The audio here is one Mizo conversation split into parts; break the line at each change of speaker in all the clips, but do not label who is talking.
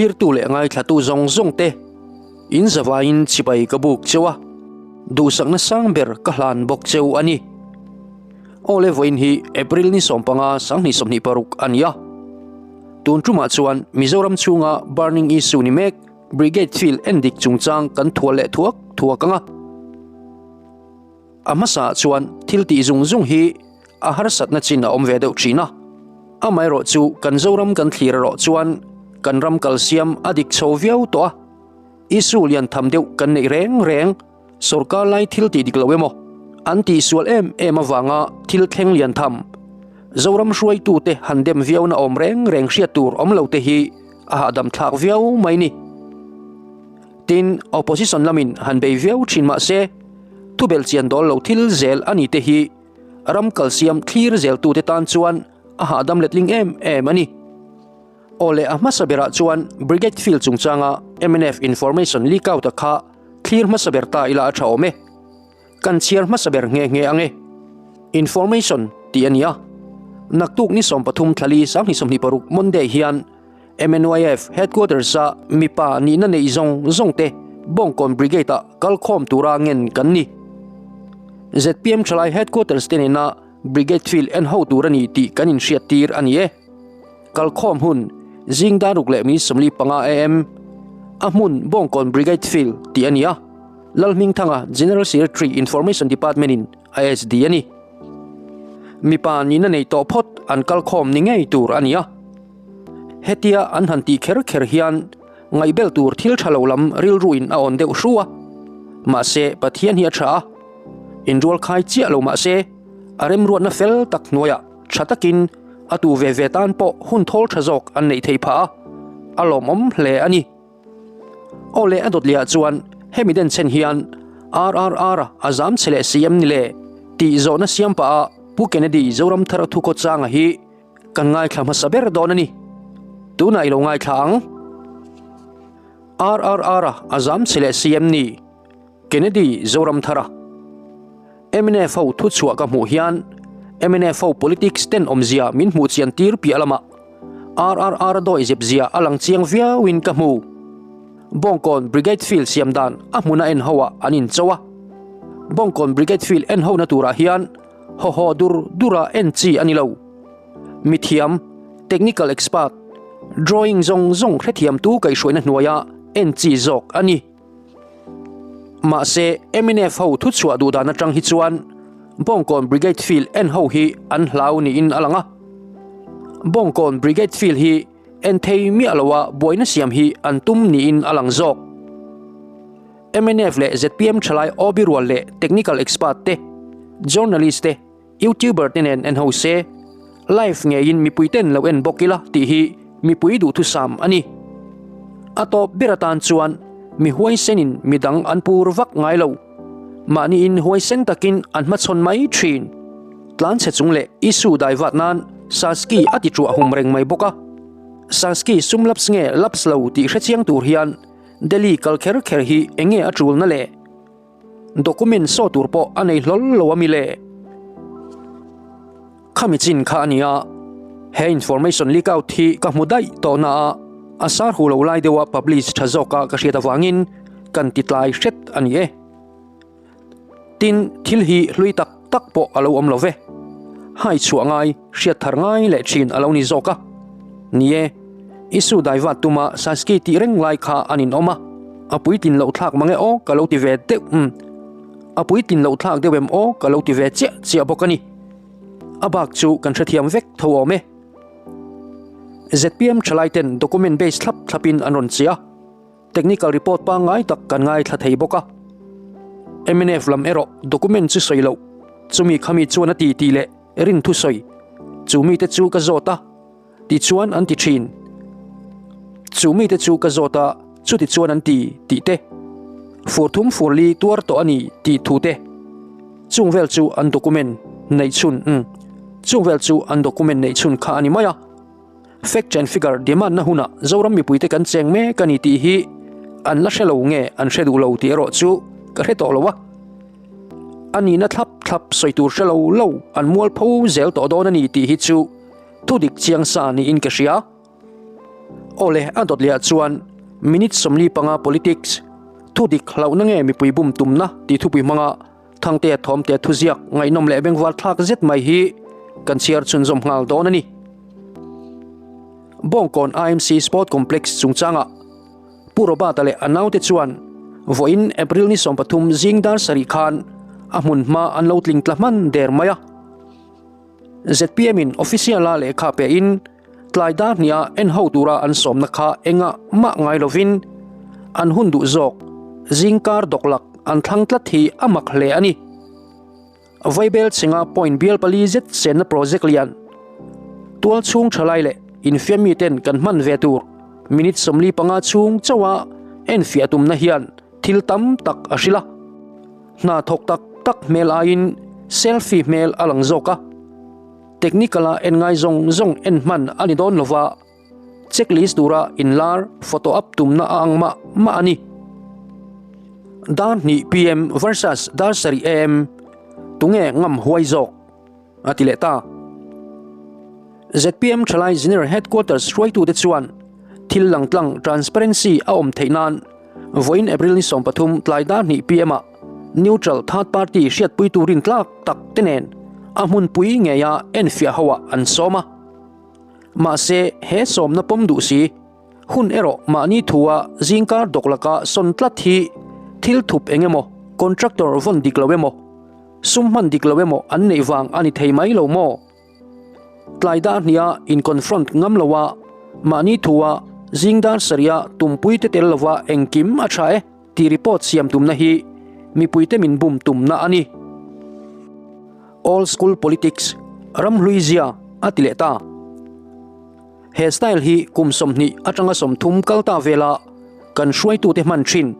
Thlirtu leh ngaithlatu zawng zawng te in zavaiin chibai ka buk cheu a, duhsakna sang ber ka hlan bawk cheu a ni. Awle vawiin hi April ni 15 2026 a ni a. Tun tumah chuan Mizoram chhunga burning issue ni mek Brigade Field endik chungchang kan thual leh thuak thuak ang a. A hmasaah chuan thil tih zung zung hi a harsatna chin a awm ve deuh thin a. Amaherawh chu kan Zoram kan thlir erawh chuan kan ram kalsiam a dik chho viau tawh a. Issue lian tham deuh kan neih reng reng, sorkar lai thil tih dik lo emaw an tihsual em em avanga thil thleng lian tham, Zoram hruaitute han dem viauna awm reng reng hriat tur awm lo te hi a hahdam thlak viau mai ni. Tin, opposition lamin han bei viau thin mah se, thubelh chian dawl lo thil zel a ni te hi ram kalsiam thlir zeltute tan chuan a hahdam letling em em a ni. Aw leh a hmasa berah chuan Brigade Field chungchanga mnf information leak out a kha thlir hmasa ber ta ila a tha awm e. Kan chhiar hmasa ber nghe nghe ang e. Information tih a ni a. Naktuk ni 13 thlali 2026 Monday hian MNYF Headquarters-a mipa nihna neih zawng zawng te Bawngkawn Brigade-ah kalkhawm tura ngen kan ni. Zpm Thalai Headquarters te nena Brigade Field en ho tur a ni tih kan inhriattir a ni e. Kalkhawm hun, Zing daruk leh minute 45 am, a hmun Bawngkawn Brigade Field tih a ni a, Lalhmingthanga General Secretary Information Department-in a SD a ni. Mipa nihna nei tawh phawt an kalkhawm ni ngei tur a ni a. Hetia an han tih kher kher hian ngaihbel tur thil tha lo lam rilruin a awn deuh hru a. Mahse, Pathian hi a tha a, inrual khai chiah lo mahse, a remruatna fel tak hnuaiah tha takin a tu ve ve tan pawh hun thawl tha zawk an neih theih phah a, a lawmawm hle a ni. Aw leh a dawtliah chuan hemi denchhen hian RRR a zam che leh si em ni le tih zawhna siam pah a Pu Kennedy Zoramthar Thukhawchanga hi Kan ngaithla hmasa ber dawn a ni. Tunah i lo ngaithla ang. RRR-a a zam che leh si em ni? Kennedy Zoramthara. Mnf ho thuchhuah ka hmuh hian mnf ho politics ten awmzia min hmuh chian tir piah lamah RRR dawi zep zia a lang chiang viauin ka hmu. Bawngkawn Brigade Field siam dan a hmuna en ho ah an incho a. Bawngkawn Brigade Field en hona turah hian Haw haw dur dura en chi a ni lo. Mithiam, technical expert, drawing zawng zawng hrethiamtu kaihhruaina hnuaia en chi zawk a ni. Mahse, mnf ho thuchhuah duh dan atang hi chuan Bawngkawn Brigade Field en ho hi an hlau niin a lang a. Bawngkawn Brigade Field hi en thei miah loa buaina siam hi an tum niin a lang zawk. Mnf leh zpm thalai OB rual leh technical expert te, journalist te, youtuber te nen en ho se, live ngeiin mipui ten lo en bawk ila tih hi mipui duhthusam a ni. A tawp ber atan chuan mi huaisenin midang an pur vak ngai lo. Mahniin huaisen takin an hmachhawn mai thin. Tlanchhe chung leh issue daivat nan Saski a ti truah hum reng mai bawk a. Saski sum laps nge laps lo tih hrechiang tur hian Delhi kal kher kher hi enge a tulna le? Document saw tur pawh a nei hlawl lo ami le? Khami chin kha a nia, he information leak out hi ka hmu daih tawh na a, a sar hu lo lai deuha publish tha zawka ka hriat avangin kan ti tlai hret a ni e. Tin, thil hi hlui tak tak pawh a lo awm lo ve. Hai chhuah ngai, hriat thar ngai leh thin a lo ni zawk a. Ni e, Isu daivat tuma Saski tih reng lai kha an inawm a, a puitlin loh thlak mange aw ka lo ti ve deuh umm. A puitlin loh thlak deuh em aw ka lo ti ve chiah chiah bawk a ni. A bak chu kan hrethiam vek tho awm e. Zpm thalaiten document base thlap thlapin an rawn chiah a. Technical report pangngai tak kan ngaithla thei bawk a. Mnf lam erawh document chu sawi loh, chumi khami chuan a ti tih leh rin thu sawi, chu mite chu ka zawt a, tichuan an ti thin. Chu mite chu ka zawt a, chuti chuan an ti tih te, fur thum fur li tuar tawh a ni tih thu te, chung vel chu an document neih chhun, umm, chung vel chu an document neih chhun kha a ni mai a. Fact and figure demand na hunah Zoram mipuite kan cheng mek a ni tih hi an la hre lo nge an hre duh lo tih erawh chu ka hre tawh lo a. A nihna thlap thlap sawi tur hre lo lo an mualpho zel tawh dawn a ni tih hi chu thudik chiang sa niin ka hria. Awle, a dawt lehah chuan minute 45 politics, thu dik hlauhna nge mipui bum tumna tih thupui hmanga Thangtea Thawmtea thuziak ngaihnawm leh bengvar thlak zet mai hi kan chhiar chhunzawm nghal dawn a ni. Bawngkawn IMC Sport Complex chungchangah Pu Robert-a leh a naute chuan vawiin April ni 13 zing dar sarih khan a hmun hma an lo tling tla hman der mai a. ZPM-in official-a lehkha pehin tlai dar hniha en ho tura an sawmna kha engah mah ngai lovin an hun duh zawk zingkar dawklak an thlang tlat hi a mak hle a ni. Vaibel chhinga point bial pali zet senna project lian tual chhung thalai leh infiam miten kan hman ve tur minute 45 chhung chauha enfiah tumna hian thil tam tak a hrilh a. Hna thawk tak tak hmel aiin selfie hmel a lang zawk a. Technical-a en ngai zawng zawng en hman a ni dawn lova, checklist tura inlar photo up tumna a ang mah mah a ni. Dar hnih PM versus dar sarih AM, tunge ngam huai zawk? a ti leh ta. Zpm Thalai General Headquarters hruaitute chuan thil langtlang transparency a awm theih nan vawiin April ni 13 tlai dar hnih pm ah neutral third party hriatpui turin tlak tak te nen a hmunpui ngeia enfiah ho ah an sawm a. Mahse he sawmna pawm duh si hun erawh mahni thua zingkar dawk laka sawn tlat hi thil thup eng emaw contractor vawn dik lo emaw sum hman dik lo emaw an neih vang a ni thei mai lo maw? Tlai dar hniha in confront ngam lo a, mahni thua zing dar sarih a tumpui te tel lova engkim a tha e tih report siam tumna hi mipuite min bum tumna a ni. Old school politics, ramhlui zia a ti leh ta. He style hi kum 20 atanga 30 kal ta vela kan hruaitute hman thin.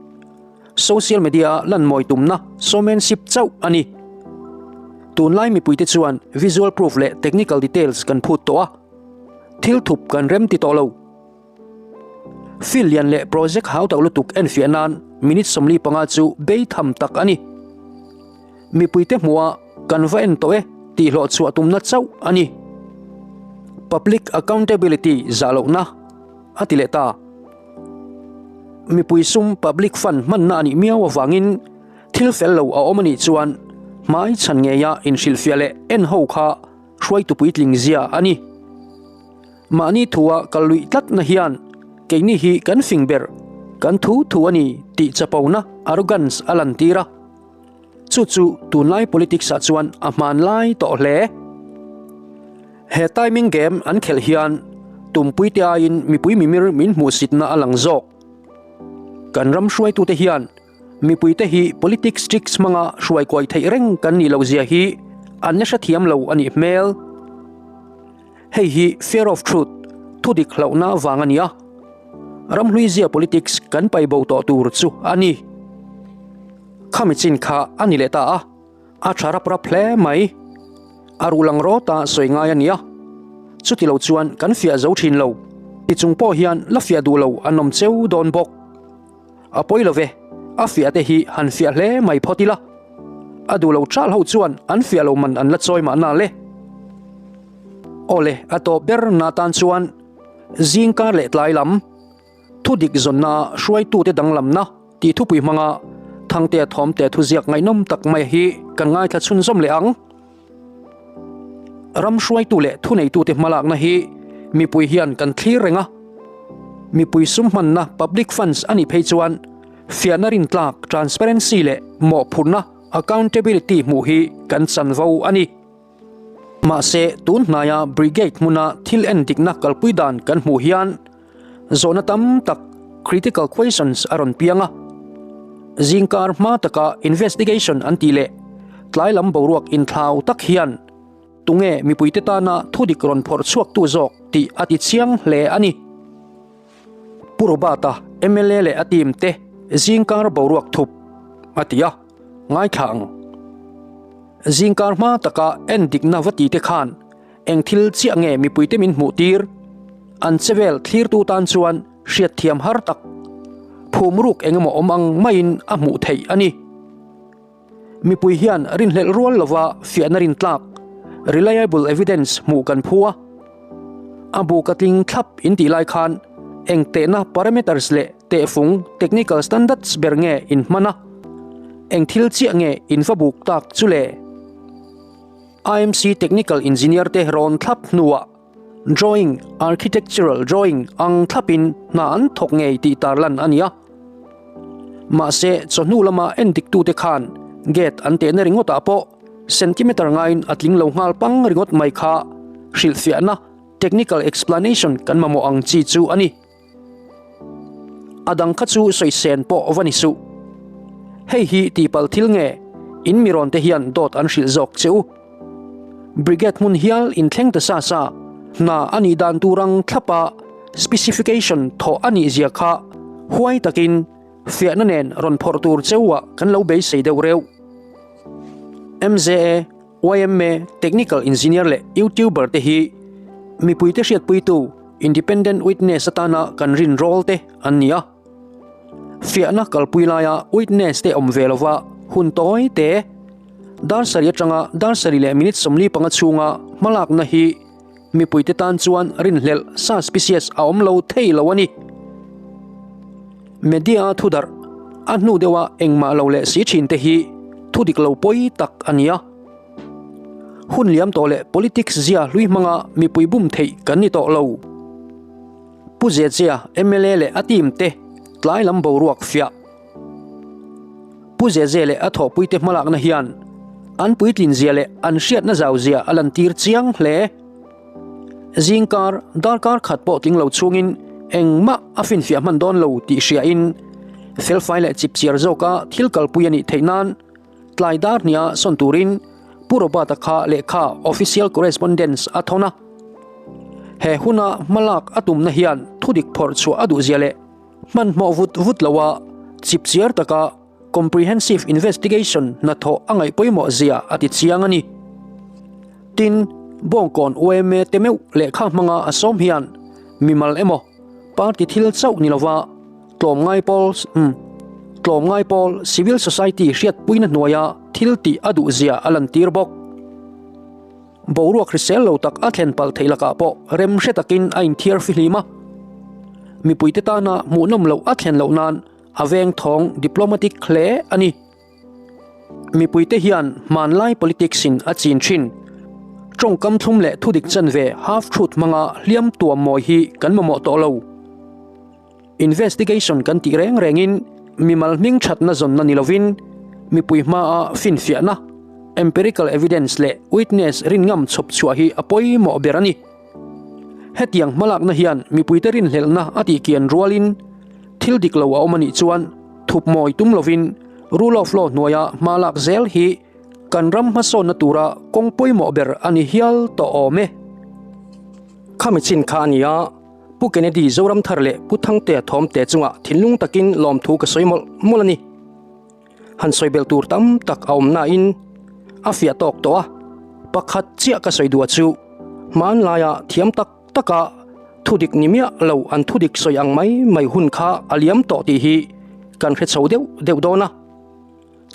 Social media lan mawi tumna showmanship chauh a ni. Tunlai mipuite chuan visual proof leh technical details kan phut tawh a, thil thup kan rem ti tawh lo. Field lian leh project hau tak lutuk enfiah nan minute 45 chu bei tham tak a ni. Mipuite hmuha kan va en tawh e tih hlawh chhuah tumna chauh a ni. Public accountability zah lohna a ti leh ta. Mipui sum public fund hmanna a nih miau avangin thil fel lo a awm a nih chuan hmai chhan ngeia inhrilhfiah leh en ho kha hruaitu puitling zia a ni. Mahni thua kal luih tlatna hian keini hi kan fing ber, kan thu thu a ni tih chapona arrogance a lantir a. Chu chu tunlai politics ah chuan a hmanlai tawh hle. He timing game an khelh hian tumpuite aiin mipui mimir min hmuhsitna a lang zawk. Kan ram hruaitute hian mipuite hi politics tricks hmanga hruai kuai theih reng kan nih loh zia hi an la hrethiam lo a nih hmel. Hei hi fear of truth, thudik hlauhna vang a ni a. Ramhlui zia politics kan paih bo tawh tur chu a ni. Khami chin kha a ni leh ta a, a tha rap rap hle mai. A ruh lang rawt a sawi ngai a nia. Chuti lo chuan kan fiah zo thin lo. Ti chung pawh hian la fiah duh lo an awm cheu dawn bawk. A pawi lo ve, a fiah te hi han fiah hle mai phawt ila. A duh lo chal ho chuan an fiah lo man an la chawi mahna le. Awle, a tawp ber na tan chuan zingkar leh tlai lam. Thudik zawnna hruaitute danglamna tih thupui hmanga Thangtea Thawmte thuziak ngaihnawm tak mai hi kan ngaithla chhunzawm leh ang. Ram hruaitu leh thuneitute hmalakna hi mipui hian kan thlir reng a. Mipui sum hmanna public funds a nih phei chuan fiahna rintlak transparency leh mawhphurhna accountability hmuh hi kan chanvo a ni. Mahse, tun hnaia Brigade hmuna thil en dikna kalpui dan kan hmuh hian zawhna tam tak, critical questions, a rawn piang a. Zingkar hma taka investigation an tih leh tlai lam boruak inthlau tak hian tunge mipuite tana thudik rawn phawrh chhuaktu zawk tih a ti chiang hle a ni. Pu Robert-a mla leh a team te zingkar boruak thup a ti a, ngaithla ang. Zingkar hma taka en dikna va ti te khan eng thil chiah nge mipuite min hmuh tir? An chevel thlirtu tan chuan hriatthiam har tak, phumruk eng emaw awm ang maiin a hmuh theih a ni. Mipui hian rinhlelh rual lova fiahna rintlak, reliable evidence, hmuh kan phu a. A bu ka tling thlap in tih lai khan. Eng tehna parameters leh tehfung technical standards ber nge in hman a? Eng thil chiah nge in va buk tak chu le? IMC technical engineer te rawn thlap hnuah drawing, architectural drawing, ang thlapin hna an thawk ngei tih tarlan a ni a. Mahse, chawhnu lama endiktute khan gate an tehna ringawtah pawh centimeter ngaiin a tling lo nghal pang ringawt mai kha hrilhfiahna, technical explanation, kan mamawh ang chi chu a ni. A dang kha chu sawi sen pawh va ni suh. Hei hi tihpalh thil nge in mi rawn te hian dawt an hrilh zawk che u. Brigade hmun hial inthleng ta sa sa hna a nih dan tur ang thlapa specification thawh a nih zia kha huai takin fiahna nen rawn phawrh tur cheu ah kan lo beisei deuh reuh. MJA. Yma Technical Engineer leh YouTuber te hi mipuite hriatpuitu Independent Witness atana kan rin rawl te an ni a. Fiahna kalpui laia witness te awm ve lova hun tawi te, dar sarih atanga dar sarih leh minute 45 chhunga hmalakna hi mipuite tan chuan rinhlelh suspicious a awm lo thei lo a ni. Media thudarh a hnu deuha engmah lo leh si thin te hi thu dik lo pawi tak a ni a. Hun liam tawh leh politics zia hlui hmanga mipui bum theih kan ni tawh lo. Pu Zezia mla leh a team te tlai lam boruak fiah. Pu Zeze leh a thawhpuite hmalakna hian an puitlin zia leh an hriatna zau zia a lantir chiang hle. Zingkar darkar khat pawh tling lo chungin engmah a finfiah hman dawn lo tih hriain felfai leh chipchiar zawka thil kalpui a nih theih nan tlai dar hniha sawn turin Pu Robert-a kha lehkha official correspondence a thawn a. He huna hmalak a tumna hian thudik phawrh chhuah a duhzia leh hmanhmawh vut vut loa chipchiar taka Comprehensive Investigation hnathawh a ngaih pawimawh zia a ti chiang a ni. Tin, Bawngkawn yma te meuh lehkha hmanga a sawm hian mimal emaw party thil chauh ni lova tlawmngai pawl tlawmngai pawl civil society hriatpuina hnuaia thil tih a duh zia a lantir bawk. Boruak hrisel lo tak a thlen palh theih lakah pawh rem hre takin a inthiar fihlim a. Mipuite tana hmuhnawm loh a thlen loh nan A veng thawng diplomatic hle a ni. Mipuite hian hmanlai politics in a chin thin. Tawngkam thlum leh thudik chanve half truth hmanga hliam tuam mawi hi kan mamawh tawh lo. Investigation kan tih reng rengin mimal hming thatna zawnna ni lovin mipui hmaa finfiahna, empirical evidence leh witness rinngam chhawp chhuah hi a pawimawh ber a ni. Hetiang hmalakna hian mipuite rinhlelhna a tihkian rualin thil dik lo a awm a nih chuan thup mawi tum lovin rule of law hnuaia hma lak zel hi kan ram hmasawnna tura kawng pawimawh ber a ni hial tawh awm e. Khami chin kha a ni a, Pu Kennedy Zoramthar leh Pu Thangtea Thawmte chungah thinlung takin lawmthu ka sawi mawlh mawlh a ni. Han sawi belh tur tam tak a awm nain a fiah tawk tawh a, pakhat chiah ka sawi duh a chu hmanlaia thiam tak taka thudik ni miah lo an thudik sawi ang mai mai hun kha a liam tawh tih hi kan hre chho deuh deuh dawn a.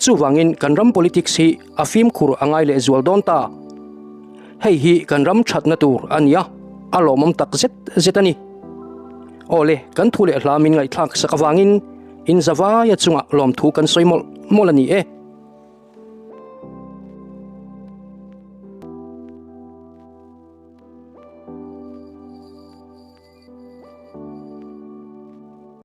Chuvangin kan ram politics hi a fimkhur a ngai leh zual dawn ta. Hei hi kan ram thatna tur a ni a, a lawmawm tak zet zet a ni. Awle, kan thu leh hla min ngaihthlak sak avangin In zavaia chungah lawmthu kan sawi mawlh mawlh a ni e.